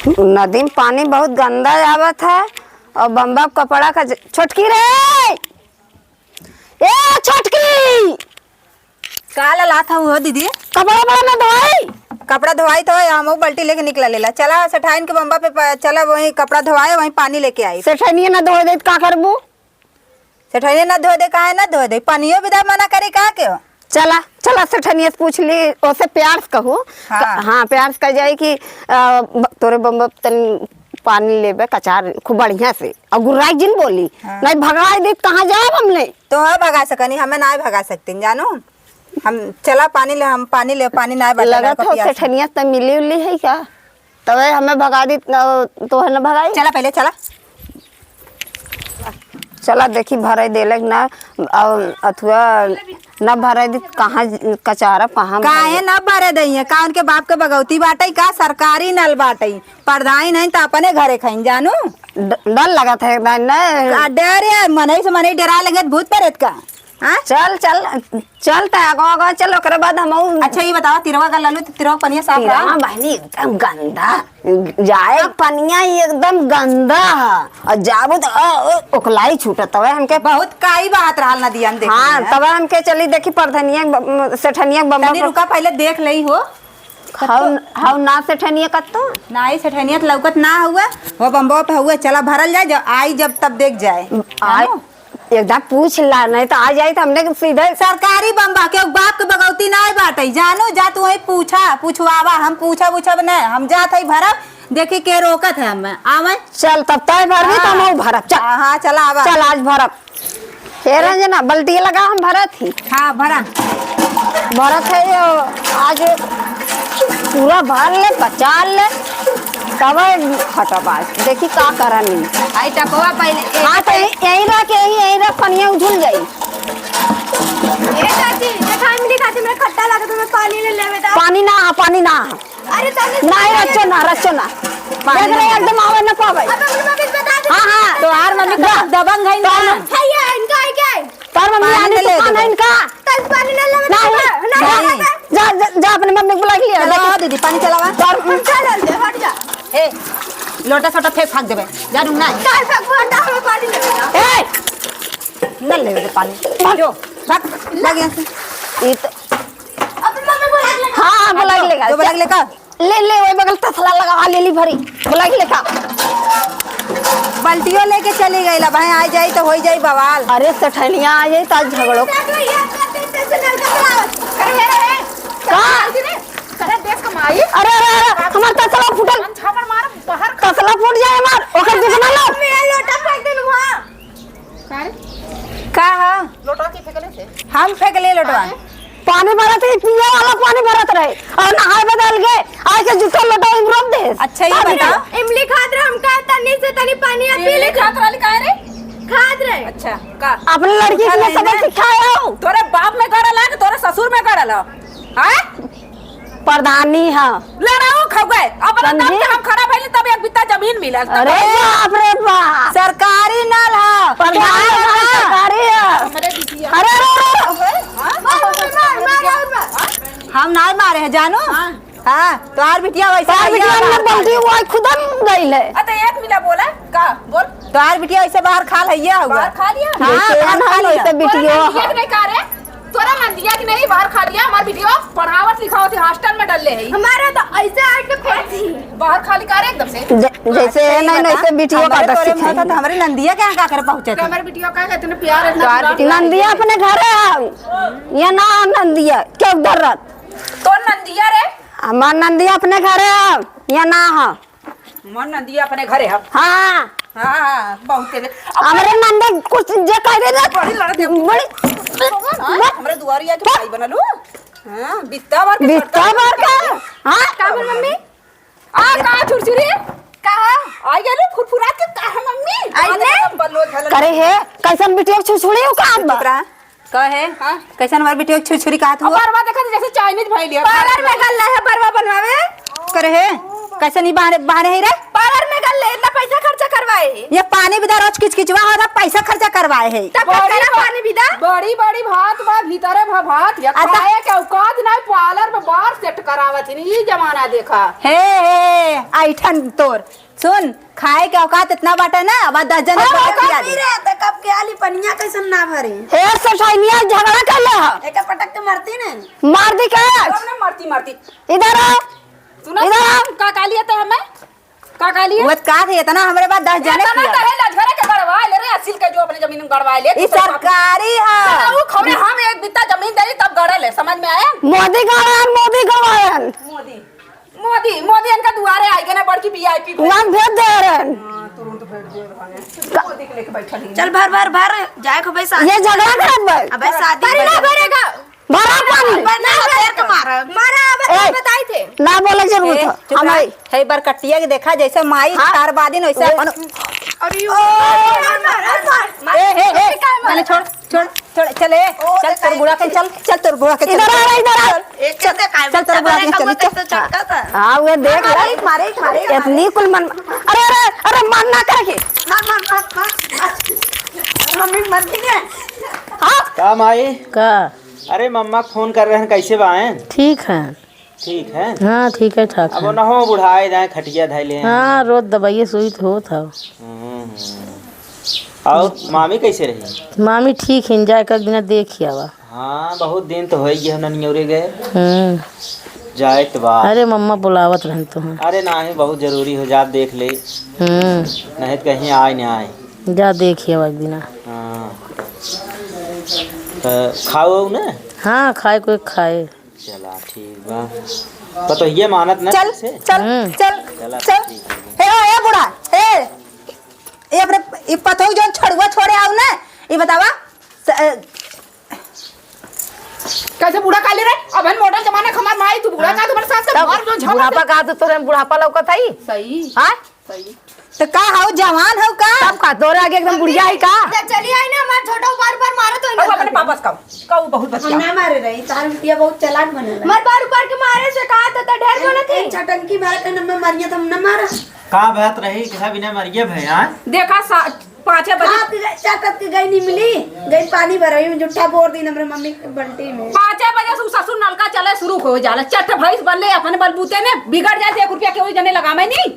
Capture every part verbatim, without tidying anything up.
नदी में पानी बहुत गंदा आवत है और बम्बा कपड़ा का ज-, छोटकी रे, ए छोटकी, का ललात हऊ हो दीदी? कपड़ा बड़ा ना धोई। कपड़ा धोआई तो है, हम वो बाल्टी लेके निकला लेला। चला सेठाइन के बम्बा पे प-, चला वहीं कपड़ा धोआए, वहीं पानी लेके आई। सेठाइनिया ना धोए दे त का करबू? सेठाइनिया ना धोए दे, काहे ना धोए दे? पानियो बिदा मना करी का के हो? चला, चला सेठाइनिया से पूछ ली, ओसे प्यार से कहू। हाँ। क-, हाँ, प्यार से कह जाई कि, अ, ब-, तोरे बम्बा तनी पानी लेबे कचार खूब बढ़िया से। और गुर्राई जिन बोली, हाँ। नहीं भगाई दे त कहाँ जाब हमने? तो है भगा सकनी, हमें ना भगा सकतीन, जानू। हम चला पानी ले, हम पानी ले, पानी ना बाटे, लगत लड़का हो पियास है। सेठनिया से मिली उली है का? तबे हमें भगा दी, न, तो है ना भगाई। चला पहले, चला। चला देखी भरे देलक ना, और अथुआ न भरे दी, कहाँ कचारा, कहाँ काहे भरे? न भरे दइहे? का उनके बाप के बगौती बाटे का? सरकारी नल बाटे, परधाई नहीं त अपने घरे खाइन, जानू। ड-, डर लगत है एकदम, नहीं? का डर है? मनई से मनई डरा लगे, भूत प्रेत का। हाँ? चल, चल, चल, त आगो, आगो, चल, ओकरे बाद हम आऊ। अच्छा, ये बताओ, तिरवा का ललू, तिरवा पनिया साफ रहा? तिरवा बहनी एकदम गंदा, जाए पनिया ही एकदम गंदा है। और जाबू त, अ, अ, ओकलाई छूटत हवे हमके। बहुत काई बात रहल नदिया में, देख हाँ, लिया। तब हमके चली देखी परधनिया ब-, सेठनिया बम्बा तनी पर। रुका, पहले देख लई हो। हाउ, हाउ ना सेठनिया कत्तो? नाई, सेठनिया त लौकत ना हुआ, हो बम्बा पे हुआ, चला भरल जाए, जब आई जब तब देख जाए। आई, जानू? एकदम पूछ ला, नहीं तो आ जाई तो हमने के सीधे सरकारी बम्बा के बाप के बगौती नाई बाटे, जानू, जा तू वही पूछा, पूछवावा, हम पूछब उछब नहीं, हम जात हई भरब, देखी के रोकत है हमें, आवे। चल तब तय भरबी तो हाँ। हम भरब, चल। हाँ, हाँ, चला आवा। चल आज भरब। हे रंजना, बल्टी लगा, हम भरत ही। हाँ, भरा। भरत है यो, आज पूरा भर ले, बचा ले, तब खटब आज। देखी का करनी। आई टपवा पहले, ए, हाँ, तो यहीं, यहीं रख, यहीं, यहीं रख, पनिया उझुल जाई। ए चाची, देखा, इमली खाती में खट्टा लागत, मैं पानी ले लेवे दा। पानी ना, पानी ना। अरे, तनी नहीं, रचो ना, रचो ना। पानी देख रहे, ना। एकदम आवे ना पावे। अब अपनी मम्मी से बता दे। हाँ, हाँ। तोहार मम्मी जा। दबंग है ना। तोहार मम्मी भैया, इनका है क्या? तोहार मम्मी पानी आने ले तूफान है दे। इनका। तब पानी ना लेवे नहीं। तो ना, ना, नहीं। ना। जा, जा, जा, अपने मम्मी को बुला के लिया। चलावा दीदी, पानी चलावा। तोहार हम चल दे, हट जा। ए, लोटा सोटा फेंक फाक देबे। जा, रुक ना। काहे फेंक, हटा, हमें पानी लेवे दा। ए! न लेवे दे पानी। भाग। जो, भाग, भाग यहाँ से। ई तो अपनी मम्मी को बुला के लेगा। हाँ, हाँ, बुला के जो, लेगा। जो बुला के लेगा। ले, ले, वही बगल तसला लगा, ले ली भरी। बुला के लेगा। बल्टियो लेके चली गई ला भाई, आ जाई तो होई जाई बवाल। अरे, सेठनिया आ जाई तो आज झगड़ो। अरे, का? अरे, देश का माई। अरे, अरे, अरे, हमार तसला फूटल। हम झापड़ मारब, बाहर का। तसला फूट जाए हमार, ओकर जितना लो। मेरा लोटा फेंक देलू, हाँ। का रे? का ह? लोटवा के फेंकले से? हम फेंकले लोटवा। काहे? पानी भरत रहे, पिए वाला पानी भरत रहे। और नहाए बदल के, आके जूठा लोटवा में रोप दे। अच्छा, ये बताओ। इमली खात रहे, हम कहा तनी से तनी पानी आ पी ले। इमली खात रहली काहे रे? खात रहे। अच्छा, का? अपने लड़की के सबक सिखाए हो। तोरे बाप में गड़ल है कि तोरे ससुर में गड़ल है? हाँ? प्रधानी ह। लड़ाऊ खौगे। अपना दम समझी? से हम खड़ा भइली तब एक बित्ता जमीन मिलल। तब अरे बाप रे बाप। सरकारी नल ह। प्रधानी ह, सरकारी ह। अरे, अरे, अरे, अरे। मार, मार, मार, मार, मार। हम नाय मारे हैं, जानू। हाँ। हाँ, तोहार बिटिया वैसे तोहार बिटिया अंदर बल्टी हुआ, खुदम गइल है। अरे, तो एक मिला बोला, का? बोल। तोहार बिटिया वैसे बाहर खा लइया हुआ। बाहर खा लिया? हाँ, जैसे बाहर खा लिया। वैसे बिटिया। तोरा नंदिया के नहीं, बाहर खा लिया, हमार बिटिया पढ़ावत लिखावत है, हॉस्टल में डलले है। हमारा तो ऐसे आके फेंक दी। बाहर खा लिया रे एकदम से। ज-, जैसे अच्छा, ये नहीं, बता, वैसे बिटिया का हमरे आदत तोरे सिखाई। मुंह तो हमरे नंदिया के यहाँ का करे पहुँचे थे? हमारे बिटिया का है, इतने प्यार है, इतना दुलार। नंदिया अपने घरे आओ, ये ना नंदिया, क्यों डरत? तोर नंदिया रे? हमार नंदिया अपने घरे आओ, ये ना हो। मोर नंदिया अपने घरे हव। हाँ। हाँ, हाँ, बहुत तेज। अब हमरे नंदे कुछ जे कह दे ना। बड़ी लड़त है। बड़ी। हाँ, हमरे दुआरी आके भाई बनल हो। हाँ, बित्ता भर के बित्ता भर के। हाँ। का बोल मम्मी? आ, का छुरछुरी? का? आ गेलू फुरफुरा के का है मम्मी? आई ने? बल्लो झलक। करे है, कैसन बिटिया छुरछुरी हो का? चुप रहा। कहे, हाँ? कैसन हमार बिटिया के छुरछुरी कहत अब हुआ? बरवा देखत जैसे चाइनीज भइल है। पार्लर में गल है बरवा बनवावे। करे हे, कैसन ही बहाने, बहाने है रे? पार्लर में गल है, इतना पैसा खर्चा करवाए है? ये पानी बिदा रोज किचकिचवा हो रहा, पैसा खर्चा करवाए है। तब बड़ी करा बा-, पानी बिदा? बड़ी बड़ी भात बा, भीतरे भा भात, या आ त- खाए के औकात नहीं, पार्लर में बार सेट करावत ही, ई जमाना देखा। हे, हे, ऐठन तोर। सुन, खाए के औकात इतना बाटे ना, अब दस जने हाँ, को औकात खिया दे। नहीं रहे, तो कब के आली पनिया कैसन ना भरी? हे, ससैनिया झगड़ा कर ले ह। एका पटक के मरती नहीं। मार दी का? कौन मरती, मरती? इधर आओ। सुना, इधर आओ। का काली है तो हमें? का कहली? वो का थे, इतना हमरे बाद दस जने इतना किया। तो है, लजघरे के गड़वा ले रे, असिल के जो अपने जमीन में गड़वा ले, ई तू तो सरकारी है। चला, ऊ खबरे हम एक बित्ता जमीन दे दी, तब गड़े ले, समझ में आया? मोदी गड़वायन, मोदी गड़वायन। मोदी, मोदी, मोदी इनका दुआरे आएगा ना, बड़की वीआईपी। वहाँ भेज दे रहे हैं। हाँ, तुरंत भेज दे रहे हैं। मोदी के लेके बैठल ही। चल भर, भर, भर, जाए को भाई साथ। ये झगड़ा करत बा। अबे शादी तारी ना भरेगा। भरा पानी। बरना लपेट के मारब। मारा, अब ए, बताई थे। ना बोले जरूरत ए, है। चुप हम रह। आई। है बरकटिया के देखा, जैसे माई हाँ। ठार बादिन, वैसे ओ। अपन। अरे ओ, मार, मार, मार। ए, ए, ए, चले, छोड़, छोड़, छोड़, चले, ओ, चल, तोर बुढ़ा के चल, चल, तोर बुढ़ा के चल। इधर आ, इधर आ। एक चल, चल, चल, तोर बुढ़ा के चल, चल। हाँ, वो देख मारे, ले। मारे, मारे, मारे। इतनी कुल मन, अरे, अरे, अरे, मन ना करके। मार, मार, मार, मार। मम्मी मर गई है। हाँ? का माई? का? अरे, मम्मा फोन कर रहे हैं, कैसे बाएं? ठीक है। ठीक है? हाँ, ठीक है, ठाक अब है। न हो, बुढ़ाए जाए, खटिया धइले हैं। हाँ, रोज दवाइये सुई तो होत हव। हम्म, हम्म। और मामी कैसे रही? मामी ठीक हिन, जाए का बिना देखि आवा। हाँ, बहुत दिन तो होइ गए, ननियौरे गए। हम्म। जाए तो बा। अरे, मम्मा बुलावत रहन तो हैं। अरे, नाही, बहुत जरूरी हो, जा देख ले। हम्म। नहीं तो कहीं आए, नहीं आए। जा देखि आवा एक बिना। हाँ। तो खाओ ना? हाँ, खाए कोई खाए। चला, ठीक बा। पतोहिए मानत ना चल, ठीक से? चल, हम्म। चल, चला, चल। ठीक है। हे, ओ, ए बूढ़ा, ए, ए अपने, ई पतोह जौन छड़ुआ छोड़े आउ ना, ई बतावा, स-, ए, कैसे बूढ़ा काले रे? अबहिन मॉडल जमाना के हमार माई, तू बूढ़ा हाँ। का, तुम्हारे सास का तब मार जो झापड़ बुढ़ापा दे। का तो तोरे में बुढ़ापा लौकत है? सही। हाँ? सही। तो का हऊ, जवान हऊ का? तब का, तोरे आगे एकदम बुढ़िया है का? तो चली आई ना, हमार छोटा बार बार मारो तो अब अपने पापा से कहो, कहो बहुत हम बतिया। ना मारे रही, तार बिटिया बहुत चालाक बने रही। हमार बार बार के मारे से कहा तो, तो ढेर बोलत है। ए, छटंकी मारे के नम्बर मारिया तो हम ना मारा। का बात रही, कहा बिना मारिए भैया? देखा सा, पाँचे बजे। खात के गई, चाटत के गई निमली, गई पानी भराई, जुट्ठा बोर दिन हमरे मम्मी के बल्टी में। पाँचे बजे से उ ससुर नलका चले शुरू हो जाला, चट भैंस बनले अपने बलबूते में, बिगड़ जाए तो एक रुपया केहू जने लगावे नहीं।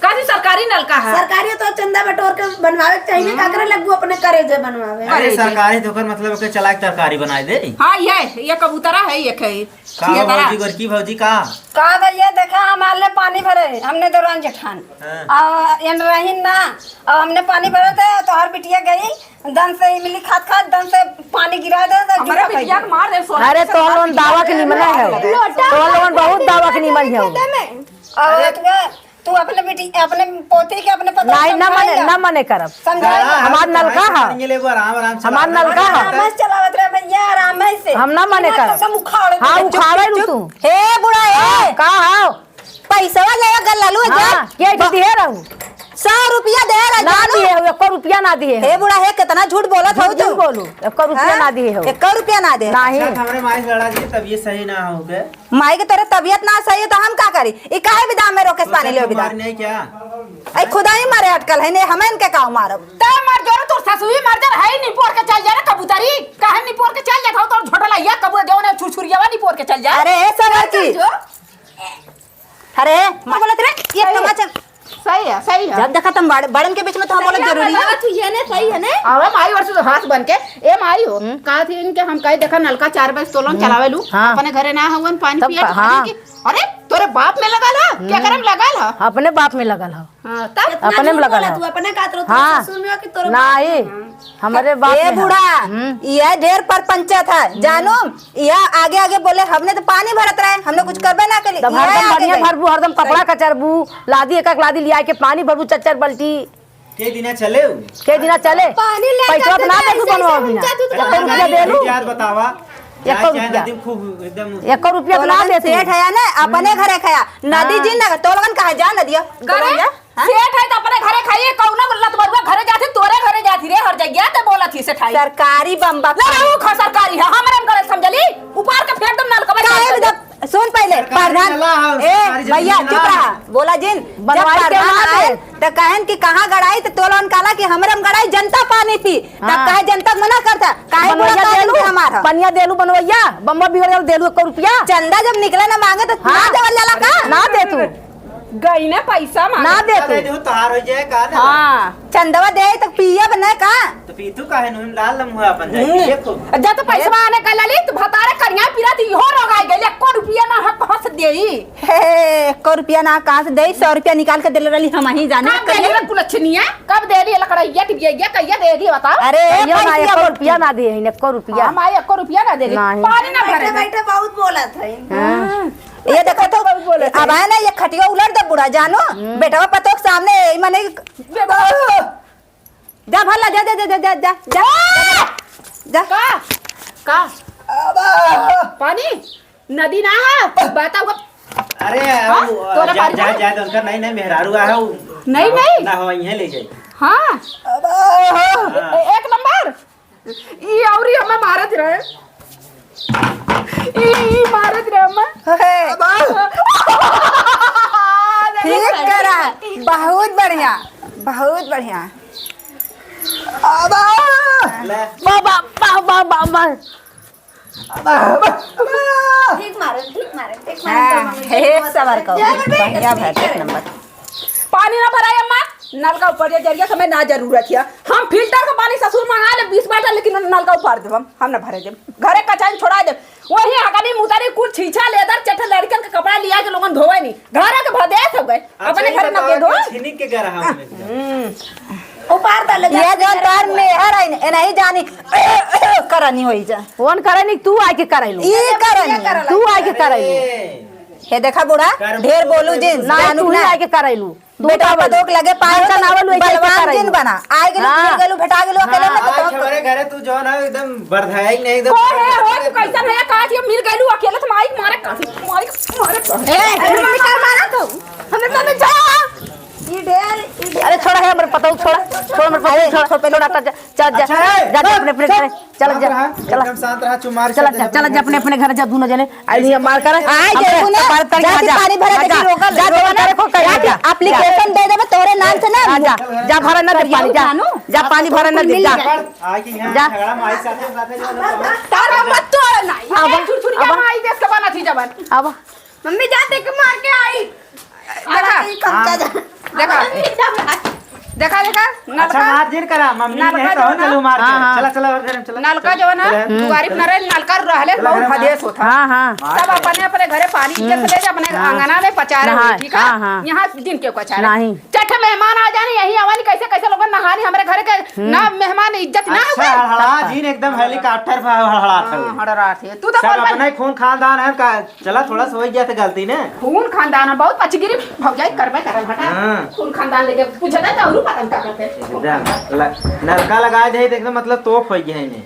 काजी सरकारी नलका है। सरकारी तो चंदा बटोर के बनवावे के चाहिए, हम्म। काकरे लगू अपने करे जे बनवावे। अरे अरे सरकारी तो ओकर मतलब ओके चला के तरकारी बनाए दे। हाँ, ये, ये कबूतरा है, ये कहे। का ये हो तरह। भौजी, गोरकी भौजी का? का भैया, देखा हमारे लिए पानी भरे, हमने दौरान जेठान। हाँ। और एन रहीन ना, और हमने पानी भरे थे, तो हर बिटिया गई, दन से इमली खात खात, दन से पानी गिरा दे, तो हमारे जूठा बिटिया खाई। के मार दे, सोना अरे, के तो साथ लोगन बिटिया दावा के के निमन है। लोटा तो लोगन बहुत दावा के निमन है। और अरे। तू तू अपने बेटी, अपने पोती के, अपने पतोह नहीं, ना समझाए मने, ला। ना मने करब। समझाए ला। हाँ, हमार हाँ, नलका हाँ, है। समझ ले, वो आराम, आराम से हमार बात नलका करो। है। आराम से चलावत रहे भैया, आराम से। हम ना मने इतना करब। कसम उखाड़ हाँ, दे। उखाड़े चुप, लू चुप। तू। हे बुढ़ा, हे। हाँ, का हाव? पैसवा ले गल लालू, हाँ, जा। के ब-, दिहे रहू? सौ रुपया दे रहा ना जानू। दिहे हो, एको रुपया ना दिहे हो। हे बुढ़ा, हे, कितना झूठ बोलत हो झूठ तू। बोलू, एको रुपया हाँ? ना दिहे हो। एको रुपया ना दे। नहीं। अच्छा, हमरे माई से लड़ा जी, तब ये सही ना हो गए। माई के तोरे तबियत ना सही है तो हम का करी? ई काहे बिदा में रोके से पानी लेवे बिदा? मारने क्या? आई खुदा ही मारे अटकल है, ने हमें इनके काव मारब? ते मर जोरे तोर ससुई मर जर है, निपोर के चल जा रे कबूतरी। काहे निपोर के चल जात हो? तोर झोटला या कबूतर जौन है छुरछुरियावा निपोर के चल जा। अरे ए सबर की। चल जो। अरे, मार बोलत रे, ये सही है। तमाचा। सही है, सही है। जब देखा तुम बड़-, बड़न के बीच में तो हम बोलत सही है, जरूरी है। मतलब तू ये ने सही है ने? आवा माई ओर से तो हाथ बन के, ए माई हो, हम्म। कहा थी इनके हम कहे देखा नलका चार बजे तोलन हम्म। चलावे लू, हाँ। अपने घरे ना हवन पानी तब पिया का-, के हाँ। अरे, तोरे बाप में लगल है? हम्म। केकरे में लगल है? अपने बाप में लगल है। हाँ, तब? अपने में लगल है। तू अपने का तरफ हाँ। ससुर में हो कि तोरे बाप में? नहीं। हाँ। हमरे बाप ए में है। बूढ़ा, हम्म। ये ढेर परपंचत है, हम्म। जानू, यह आगे आगे बोले, "हमने तो पानी भरत रहे, हमने कुछ करबे ना करी।" तब ये हरदम आगे बढ़िया गई। भरबू, हरदम कपड़ा सही। कचरबू, लादी एक एक लादी लिया के पानी भरबू, चच्चर बल्टी। के दिना चले उ? के दिना चले? पानी ले पैसा जाते ना थे, दे तू ऐसे बनवा ऐसे बिना। ऊंचा दूध एको रुपया दे लू? यार बतावा। एको रुपया। खूब एकदम एको रुपया तो ना दे तू। सेठ है ना, अपने घरे खाया। नदी हाँ। जी ना, तो लगन कहा जा नदिया। करे? जा। हाँ? सेठ है तो अपने घरे खाइए, कौनो लतबरुआ घरे जाती, तोरे घरे जाती रे, हर जगह ते बोलत ही सेठाई। सरकारी बम्बा ना, खाई। ऊ खा सरकारी है, हमरे में गलत समझली, उपार के फेंक दम नलकवा काहे चालू कर दे। सुन पहिले, सरकारी प्रधान, नला है, ए, सरकारी जमीन भैया, ना चुप है। रहा, बोला जिन। जब बनवाई के प्रधान ना आए, दे। त कहन कि कहाँ गड़ाई, त तोलन कहला कि हमरे में गड़ाई, जनता पानी पी। त हाँ। कहे जनता के मना करता, काहे बुरा बनवैया काहे देलू, के हमार ह? पनिया देलू बनवैया, बम्बा बिगड़ गल देलू एको रुपया। चंदा जब निकले ना मांगे, त ना हाँ। देवल जाला का? ना दे तू। गई ना पैसा मांगे। ना दे तू। दे दू, तोहार हो जाए का दे? हाँ। चंदवा दे, त पियब न का? तो पीतू काहे नु? डाल लम हुआ अपन जाए, हम्म। पिए खूब। जा तो पैसा आने का लली, तू भतारे करिया पीरा, तू इहो रोग आ गइल, एको रुपया ना है, कहाँ से देई? हे, एको रुपया ना कहाँ से देई? सौ रुपया निकाल के देले रहली, हम ही जाने कब करिए। देली रे कुलछनिया? कब देली लकड़ैया, टिबिया, कहिया देली बताओ? अरे, कहियो ना, कहिया एको बोलती? रुपया ना दिए हैं, एको रुपया। हम आई, एको रुपया ना देली। नहीं। पानी ना भरे बैठे, दे। बैठे बहुत बोलत है। हाँ। हम्म। ये देखो तो, बहुत बोलत है। अब है ना, ये खटिया उलट दे बूढ़ा, जानो? हम्म। बेटवा पतोह के सामने, ई माने बेटा। जा भला, जा, जा, जा। का? का? पानी? नदी ना है? बहता हुआ। अरे, हाँ? वो, तोरा जा, बारी जा, में? जा, तो उनका नहीं, नहीं, मेहरारू आ है, वो नहीं, ना, नहीं। ना हो, यहीं ले जाए। हाँ। हाँ। ए-, एक नंबर। ई औरी हमें मारत रहे। ई, ई मारत रहे हमें। हे। ठीक करा। बहुत बढ़िया, बहुत बढ़िया। ले। बाबा, बाबा, बाबा। ठीक मारन, ठीक मारन, ठीक मारन, हाँ, तो हम हे, एक सबर कहो। जय बेटा, बढ़िया जय भर, एक बेटा। नंबर। पानी ना भराई अम्मा, नल का ऊपर ये जरिया समय ना जरूरत है। हम फिल्टर का पानी ससुर मंगा ले बीस बाल्टी, लेकिन नल का ऊपर देब हम, हम ना भरे देब। घरे कचाइन छोड़ा देब। वही हगनी मुतरी कुल छीछा लेदर चट्टे लड़कन के कपड़ा लिया के लोगन धोवे नहीं। घरे के भदेस हो गए। अच्छा, अपने ये घर ना बताओ दे दो। कि छीनी के गरहा में हम्म। उपार डाले ये जा, जो तार मेहर है, ए नहीं जानी, करनी होई जा। कौन करनी? तू आके करैलू। ई करनी। तू आके करैलू। अरे। हे देखा बूढ़ा, कर ढेर बोलू जिन, ना, जानू तू ही ना। आके करैलू। तू बेटा का बोलू? पतोह के लगे पाए हो तो ना बोलू, ऐसे बलवान करैलू। जिन बना। आए गेलू, हाँ। गिर गेलू, भेटा गेलू, अकेले हाँ। में तो आज हमारे घरे तू जो है ना, एकदम बरधाया ही नहीं, एकदम को है, हो, तू कैसन है, कहाँ थी, मिल गइलू, अकेले तो माई मारे, कहाँ थी, माई मारे, कहाँ थी? ए, अरे, मम्मी का मारा तू? हमें मम्मी जा। ई ढेर, ई ढेर। अरे, छोड़ा है, हमरे पतोह, छोड़ा, छोड़, हमरे पतोह, अरे, छोड़ा, छोड़, पहले छोड़ा, छोड़। चल, चल, जा, अरे, जा, जा, चल, अपने, अपने चल, घर, चल, जा। शांत रहा, चुप मार, चल, शांत जा, रहा। चल, जा, अपने, अपने घर जा, दूनो जने। आई नहीं, मार कर। आई हमरे देखो ना, कपार तक जाके जा, पानी भरा जा, देखी, जा, रोकल, जा, रोकल जा, ना। देखो, कहीं जा, जा, जा। Application दे देबे तोरे नाम से ना। जा, जा, जा, भरा ना दे करिया पानी, जा। उठानो, जा, पानी भरा ना दे, जा। आके यहाँ जा। झगड़ा माई साथे, साथे जो है ना, तारा मत तोड़ ना। अब, ये छुरछुरिया अब। माई देश के बना थी जबन। अब। मम्मी जा देख के मार के आई। देखा। देखा, ई कमता जा। देखा। देखा, देखा, अच्छा, नलका, मार जिन करा, मम्मी नलका नहीं जो तो है ना, चलो मार के। हाँ, हाँ। चला, चला, और घर में चला। नलका जो है ना, चला। दुआरी पर रहे, नलका रहले, चला, बहुत घर में। भदेस होता। हाँ, हाँ। मार सब के। अपने, अपने घरे पानी इज्जत से ले जा, अपने हाँ। आंगना में पचारे नहाए, हुए, ठीक है? हाँ, हाँ। यहाँ दिन के पचारे। नहीं। चट्टे मेहमान आ जाने, यही आवानी, कैसे, कैसे लोगन नहानी, हमरे घर के हम्म। ना मेहमान इज्जत ना अच्छा, होवे। हड़हड़ा जिन एकदम helicopter पर हड़हड़ात है। हाँ, हड़हड़ात है। तू तो सब बोल अपना ही खून खानदान है का? चला, थोड़ा सा हो गया था गलती ने। खून खानदान है, बहुत पचगिरी भौजाई करबे करल हटा। हाँ। खून खानदान लेके पूछता है तो औरू पता नहीं का करते। एकदम ल-, नलका लगा दे, देख तो मतलब तोप हो गया है इन्हें।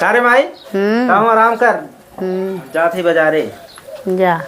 का रे माई? हम्म। काम आराम कर। हम्म। जात ही बाजारे। जा।